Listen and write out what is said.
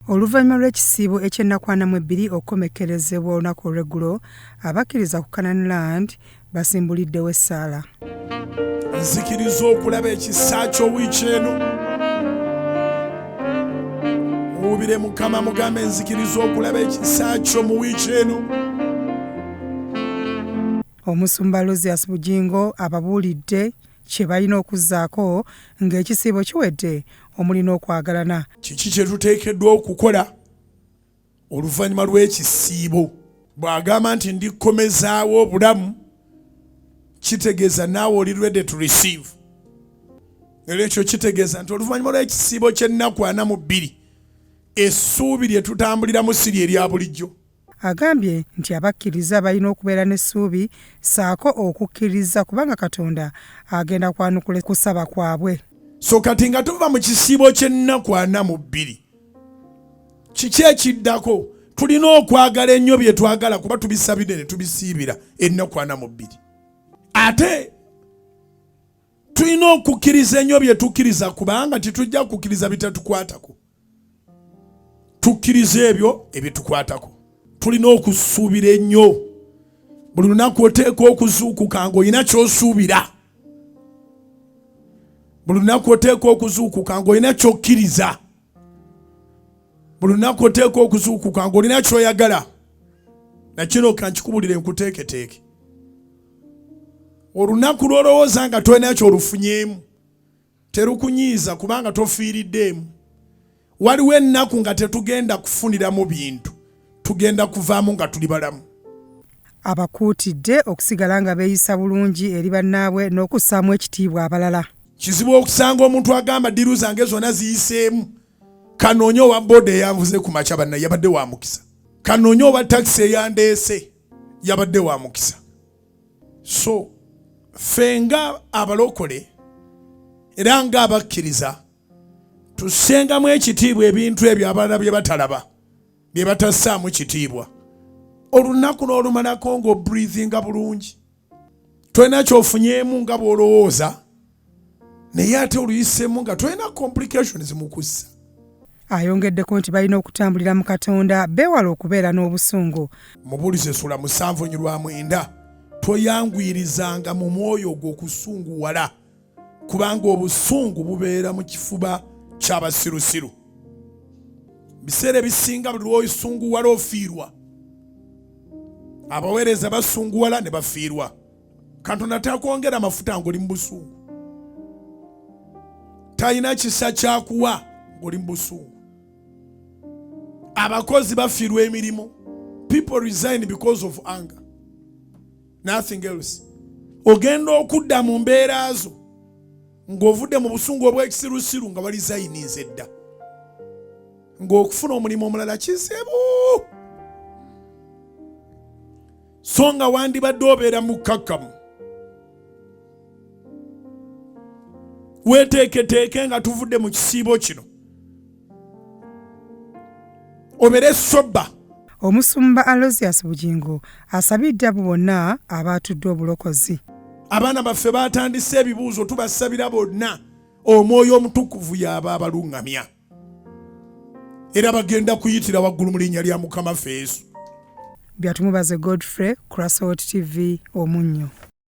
Oluvannyuma lw'ekisiibo eky'ennaku ana mu ebbiri okukomekkerezebwa olunaku olw'eggulo, abakkiriza ku Canaan Land basimbuliddewo essaala. Nzikiriza okulaba ekisa kyo wiiki eno. Muwubire Mukama mugambe nzikiriza okulaba ekisa kyo mu wiiki eno. Omusumba Aloysius Bugingo ababuulidde kye balina okuzzaako ng'ekisiibo kiwedde omuli n'okwagalana. Kiki kye tuteekeddwa okukola oluvannyuma lw'ekisiibo? Bw'agamba nti ndikomezaawo obulamu, kitegeeza naawe oli ready to receive. Era ekyo kitegeeza nti oluvannyuma lw'ekisiibo ky'ennaku 42, essuubi lye tutambuliramu si lye lya bulijjo. Agambye nti abakkiriza balina okubeera n'essuubi ssaako okukkiriza kubanga Katonda agenda kwanukula kusaba kwabwe. So kati nga tuva mu kisiibo ky'ennaku 42, kiki ekiddako? Tulina okwagala ennyo bye twagala kuba tubisabidde ne tubisiibira ennaku 42. Ate tulina okukkiriza ennyo bye tukkiriza kubanga tetujja kukkiriza bitatukwatako. Tukkiriza ebyo ebitukwatako. Tulina okusuubira ennyo. Buli lunaku oteeka okuzuukuka ng'olina ky'osuubira. Buli lunaku oteeka okuzuukuka ng'olina ky'okkiriza. Buli lunaku oteeka okuzuukuka ng'olina ky'oyagala. Na kino ka nkikubulire nkuteeketeeke. Olunaku lw'olowooza nga tolina ky'olufunyeemu terukunyiiza kubanga tofiiriddeemu. Waliwo ennaku nga tetugenda kufuniramu bintu, tugenda kuvaamu nga tuli balamu. Abakuutidde okusigala nga beeyisa bulungi eri bannaabwe n'okussaamu ekitiibwa abalala. Kizibu okusanga omuntu agamba ddiiru zange zonna ziyiseemu, kanoonye owa booda eyanvuze ku makya banna yabadde wa mukisa, kanoonye owa takisi eyandeese yabadde wa mukisa. So ffe nga abalokole era nga abakkiriza tussengamu ekitiibwa ebintu ebyo abalala bye batalaba, bye batassaamu kitiibwa. Olunaku n'olumalako ng'obreathinga bulungi, tolina ky'ofunyeemu nga bw'olowooza, naye ate oluyiseemu nga tolina complications mu kussa. Ayongeddeko nti balina okutambulira mu Katonda beewale okubeera n'obusungu. Mubuulizi essula 7 lwa 9, toyanguyirizanga mu mwoyo gwo okusunguwala, kubanga obusungu bubeera mu kifuba ky'abasirusiru. Biseera ebisinga buli lw'osunguwala ofiirwa. Abaweereza basunguwala ne bafiirwa. Katonda takwongera mafuta ng'oli mu busungu. Talina kisa kyakuwa ng'oli mu busungu. Abakozi bafiirwa emirimu. People resign because of anger. Nothing else. Ogenda okudda mu mbeera zo ng'ovudde mu busungu obw'ekisirusiru nga walizayininze dda, ng'okufuna omulimu omulala kizibu. So nga wandibadde obeera mukkakkamu, weeteeketeeke nga tuvudde mu kisiibo kino obeere soba. Omusumba Aloysius Bugingo asabidde abo bonna abaatudde obulokozi. Abaana baffe batandise ebibuuzo, tubasabira bonna Omwoyo Omutukuvu y'aba abaluŋŋamya, era bagenda kuyitira waggulu mu linnya lya Mukama ffe Yesu. Byatumubaze Godfrey, Crasot TV, Omunnyo.